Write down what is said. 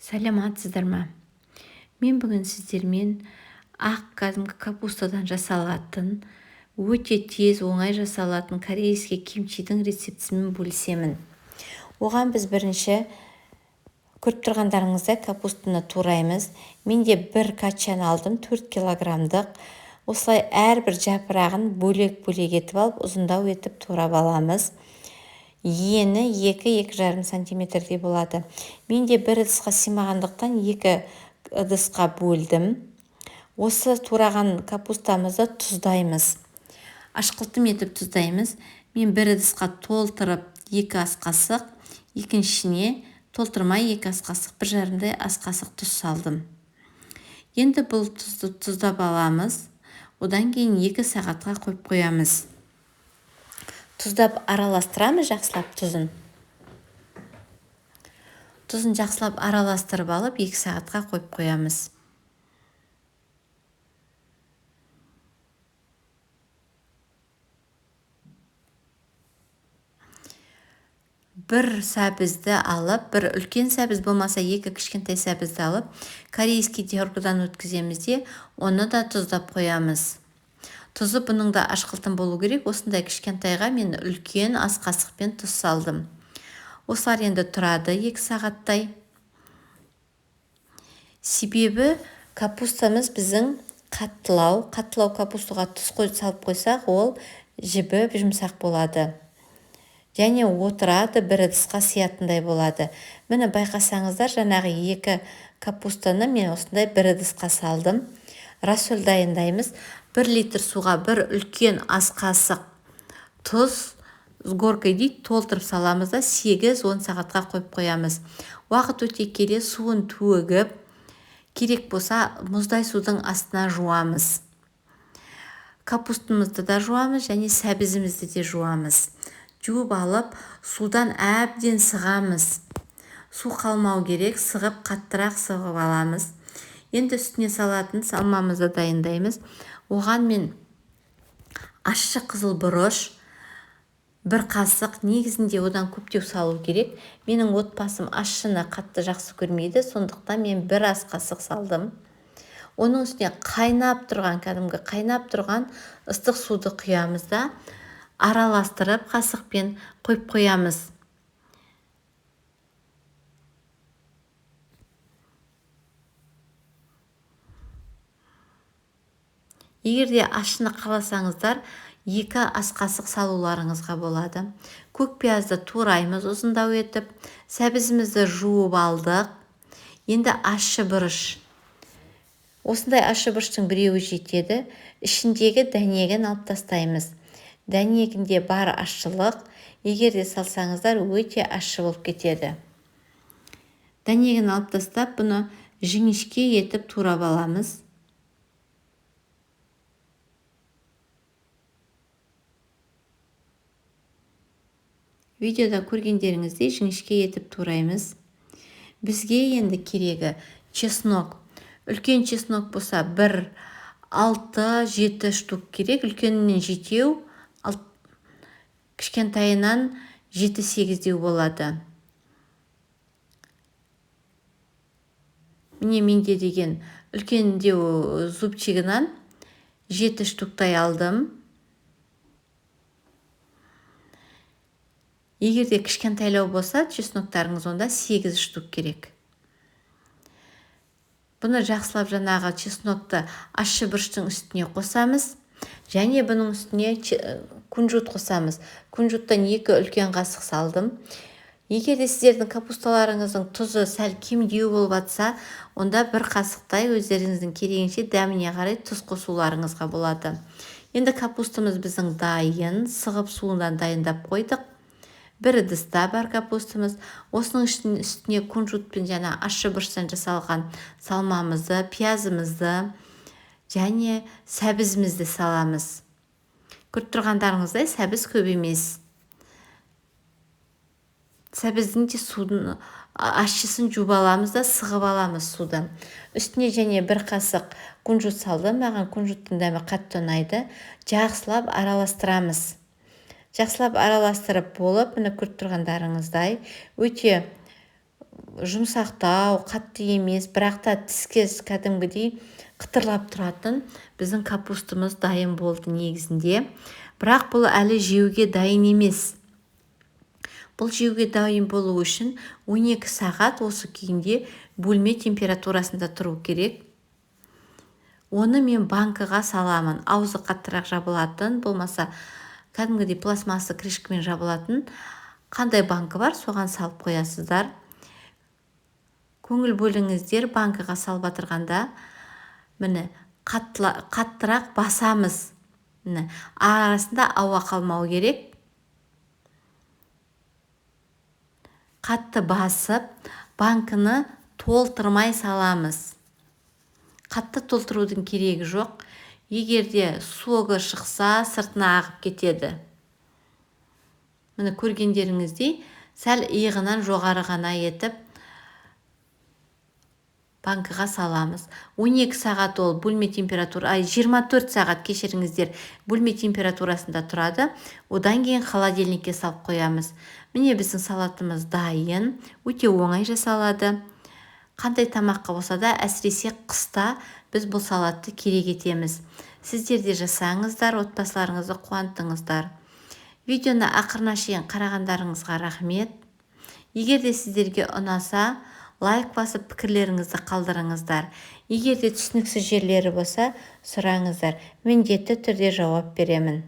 Саламатсыздар ма? Мен бүгін сіздермен ақ кәдімгі капустадан жасалатын, өте тез, оңай жасалатын корейский кимчидің рецептісімен бөлісемін. Оған біз бірінші көріп тұрғандарыңыздай капустаны тураймыз. Мен де бір качан алдым, 4 килограммдық. Осылай әрбір жапырағын бөлек-бөлек етіп алып, ұзындау етіп турап аламыз. Ені 2-2,5 сантиметрдей болады. Мен де бір ыдысқа сыймағандықтан 2 ыдысқа бөлдім. Осы тураған капустамызды тұздаймыз. Ашқылтым етіп тұздаймыз. Мен бір ыдысқа толтырып 2 ас қасық, екіншісіне толтырмай 2 ас қасық, 1,5 ас қасық тұз салдым. Енді бұл тұзды тұздап аламыз. Одан кейін 2 сағатқа қойып қоямыз. Тұздап араластырамыз жақсылап тұзын. Тұзын жақсылап араластырып алып 2 сағатқа қойып қоямыз. Бір сәбізді алып, бір үлкен сәбіз болмаса 2 кішкентай сәбізді алып, корейский теркадан өткіземіз де, оны да тұздап қоямыз. Тұзы бұның да ашқылтым болу керек. Осындай кішкентайға мен үлкен ас қасықпен тұз салдым. Осылар енді тұрады 2 сағаттай. Себебі капустамыз біздің қаттылау. Қаттылау капустаға тұз салып қойсақ, ол жібіп жұмсақ болады. Және отырады, бір ыдысқа сиятындай болады. Міне байқасаңыздар, жаңағы 2 капустаны мен осындай бір ыдысқа салдым. Рассол дайындаймыз. 1 литр суға бір үлкен ас қасық тұз с горкой дейді, толтырып саламыз да 8-10 сағатқа қойып қоямыз. Уақыт өте келе суын төгіп, керек болса мұздай судың астына жуамыз. Капустымызды да жуамыз және сәбізімізді де жуамыз. Жуып алып, судан әбден сығамыз. Су қалмау керек, сығып, қаттырақ сығып аламыз. Енді үстіне салатын салмамызды дайындаймыз. Оған мен ащы қызыл бұрыш бір қасық, негізінде одан көптеу салу керек. Менің отбасым ащыны қатты жақсы көрмейді, сондықтан мен бір ас қасық салдым. Оның үстіне қайнап тұрған, кәдімгі қайнап тұрған ыстық суды құямыз да, араластырып қасықпен қойып қоямыз. Егер де ащыны қаласаңыздар, 2 ас қасық салуларыңызға болады. Көк пиязды тураймыз ұзындау етіп, сәбізімізді жуып алдық. Енді ащы бұрыш. Осындай ащы бұрыштың біреуі жетеді. Ішіндегі дәнегін алып тастаймыз. Дәнегінде бар ащылық, егер де салсаңыздар өте ащы болып кетеді. Дәнегін алып тастап, бұны жіңішке етіп турап аламыз. Видеода көргендеріңіздей жіңішке етіп тураймыз. Бізге енді керегі чеснок. Үлкен чеснок болса бір 6-7 штук керек. Үлкенінен 7, кішкентайынан 7-8-деу болады. Міне менде деген үлкендеу зубчигінен 7 штуктай алдым. Егер де кішкентайлау болса, чесноктарыңыз онда 8 штук керек. Бұны жақсылап жаңағы чеснокты ащы бұрыштың үстіне қосамыз. Және бұның үстіне кунжут қосамыз. Кунжуттан 2 үлкен қасық салдым. Егер де сіздердің капусталарыңыздың тұзы сәл кемдеу болып атса, онда бір қасықтай өздеріңіздің керегінше дәміне қарай тұз қосуларыңызға болады. Енді капустамыз біздің дайын, сығып суынан дайындап қойдық. Бір ыдыста бар капустамыз. Осының үстіне кунжутпен және ащы бұрыштан жасалған салмамызды, пиязымызды және сәбізімізді саламыз. Көріп тұрғандарыңыздай сәбіз көп емес. Сәбіздің де судың ащысын жуып аламыз да сығып аламыз судан. Үстіне және бір қасық кунжут салдым. Маған кунжуттың дәмі қатты ұнайды. Жақсылап араластырамыз. Жақсылап араластырып болып, міне көріп тұрғандарыңыздай, өте Жұмсақтау, қатты емес, бірақ та тіске кәдімгідей қытырлап тұратын біздің капустамыз дайын болды негізінде. Бірақ бұл әлі жеуге дайын емес. Бұл жеуге дайын болу үшін 12 сағат осы күйінде бөлме температурасында тұру керек. Оны мен банкаға саламын. Аузы қаттырақ жабылатын, болмаса кәдімгідей пластмасса крышкамен жабылатын қандай банка бар, соған салып қоясыздар. Көңіл бөліңіздер, банкаға салып отырғанда міне қаттырақ басамыз. Міне, арасында ауа қалмау керек. Қатты басып, банкіні толтырмай саламыз. Қатты толтырудың керегі жоқ. Егер де согы шықса, сыртына ағып кетеді. Міне, көргендеріңіздей, сәл иығынан жоғары ғана етіп банкаға саламыз. 12 сағат ол бөлме температура, 24 сағат, кешіріңіздер, бөлме температурасында тұрады. Одан кейін холодильникке салып қоямыз. Міне, біздің салатымыз дайын, өте оңай жасалады. Қандай тамаққа болса да, әсіресе қыста біз бұл салатты керек етеміз. Сіздер де жасаңыздар, отбасыларыңызды қуантыңыздар. Видеоны ақырына шейін қарағандарыңызға рахмет. Егер де сіздерге ұнаса, лайк басып пікірлеріңізді қалдырыңыздар. Егер де түсініксіз жерлері болса, сұраңыздар. Міндетті түрде жауап беремін.